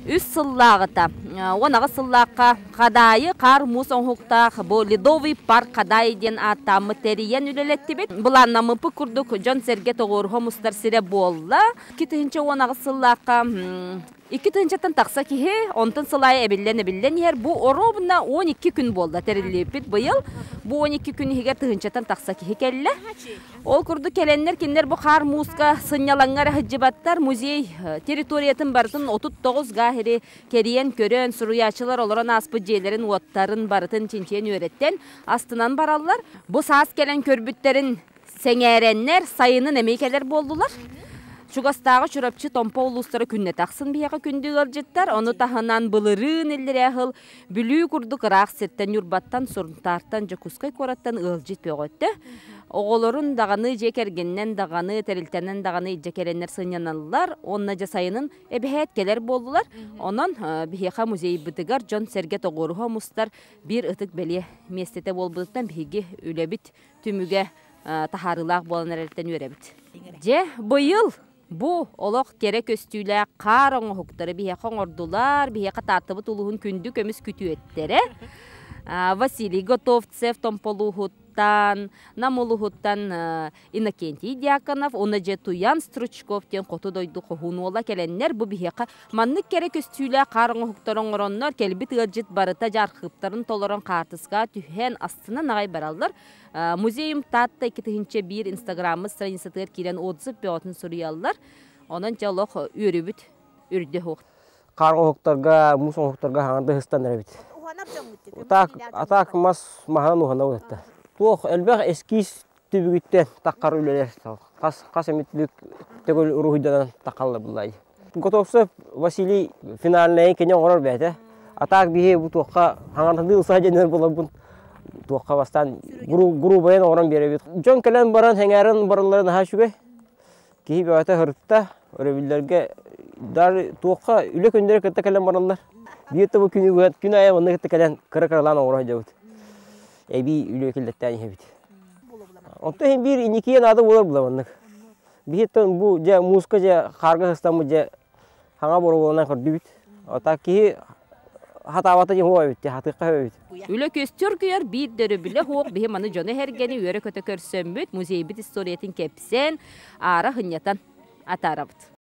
Үс сыллааҕыта, 18 сыллаахха Хадаайы хаар муус оҥоһуктаах бу Ледовый парк Хадаайы диэн ааттааммыт тэрийэн үлэлэттибит. Былааннаммыппыт курдук дьон-сэргэ тоҕуоруһа мустар сирэ буолла. 2018 сыллаахха 2 тыһыынчаттан тахса киһи, онтон сыл аайы эбиллэн-эбиллэн иһэр. Бу оруобуна 12 күн буолла тэриллибиппит быйыл. Бу 12 күн иһигэр тыһыынчаттан тахса киһи кэллэ. Ол курдук кэлэннэр кинилэр бу хаар мууска сынньалаҥҥа эрэ сылдьыбаттар. Музей территориятын барытын 39 га иһири кэрийэн көрөн, суруйааччылар олорон ааспыт дьиэлэрин уоттарын барытын чинчийэн үөрэттэн астынан бараллар. Бу саас кэлэн көрбүттэрин сэҥээрэннэр, сайынын эмиэ кэлэр буоллулар. Чугастааҕы Чурапчы, Томпо улуустара күннэтэ ахсын биһиэхэ күндү ыалдьыттар. Ону таһынан былырыын иллэрээ сыл Бүлүү курдук ыраах сиртэн Ньурбаттан, Сунтаартан, Дьокуускай куораттан ыалдьыт бөҕөттө. Оҕолорун даҕаны, дьиэ кэргэнинэн даҕаны, тэрилтэнэн даҕаны илдьэ кэлэннэр сынньаналлар. Уонна дьэ сайынын эбэһээт кэлэр буоллулар. Онон биһиэхэ музейбытыгар дьон-сэргэ тоҕуоруһа мустар биир ытык бэлиэ миэстэтэ буолбутуттан биһиги үлэбит түмүгэ таһаарыылаах буолан эрэриттэн үөрэбит. Дьэ, быйыл бу олох кэрэ көстүүлээх хаар оҥоһуктары биһиэхэ оҥордулар, биһиэхэ Тааттабыт улууһун күндү көмүс күтүөттэрэ Василий Готовцев Томполууһуттан, Нам улууһуттан Иннокентий Дьяконов уонна дьэ Туян Стручков диэн хоту дойду хоһуун уола кэлэннэр бу биһиэхэ маннык кэрэ көстүүлээх хаар оҥоһуктары оҥороннор кэлбит ыалдьыт барыта дьэ архыыптарын толорон хаартыскаҕа түһэн астынан аҕай бараллар. Музейум Таатта 2001 инстаграммыт страницатыгар киирэн отзыв бөҕөтүн суруйаллар. Онон дьэ олох үөрүбүт үрдэ суох. Хаар оҥоһуктарга, муус оҥоһуктарга хаҥарды ыһыстан эрэбит. Атаак, атаак мас маһынан уһанабыт этэ. Туох элбэх эскиз түбүгүттэн таххар үлэлэр хас хас эмит бүк төгүл уруһуйданан таххалла буллай. Готовцев Василий финальнайын кини оҥорор бэйэтэ. Атаак биһи бу туохха хаҥардыы ылса дьэннэр буларбын туохха бастаан грубайын оҥорон биэрэбит. Дьон кэлэн баран сэҥээрэн бараллара наһаа үчүгэй. Киһи бэйэтэ һырытта, өрөбүллэргэ даже туохха үлэ күннэрэ кытта кэлэн бараллар. Биир да бу күнү күн аайы манна кытта кэлэн кыра-кыралаан оҥоро сылдьабыт. Эбии үлэ киллэртээн иһэбит. Онтон иһин биир инникигэ наада буолар була маннык. Биһиттэн бу дьэ мууска дьэ хаарга сыстаммыт дьэ хаҥа боруобаланан көрдүбүт. Ата киһи хатаабата дьэ хуо эбит, хатыахха эбит. Үлэ көстөр күйэр биир дөрөбүлэ хуох биһи маны дьону эргэни үөрэ-көтө көрсөммүт музейбит историятын кэпсээн, аара хынньатан атаарабыт.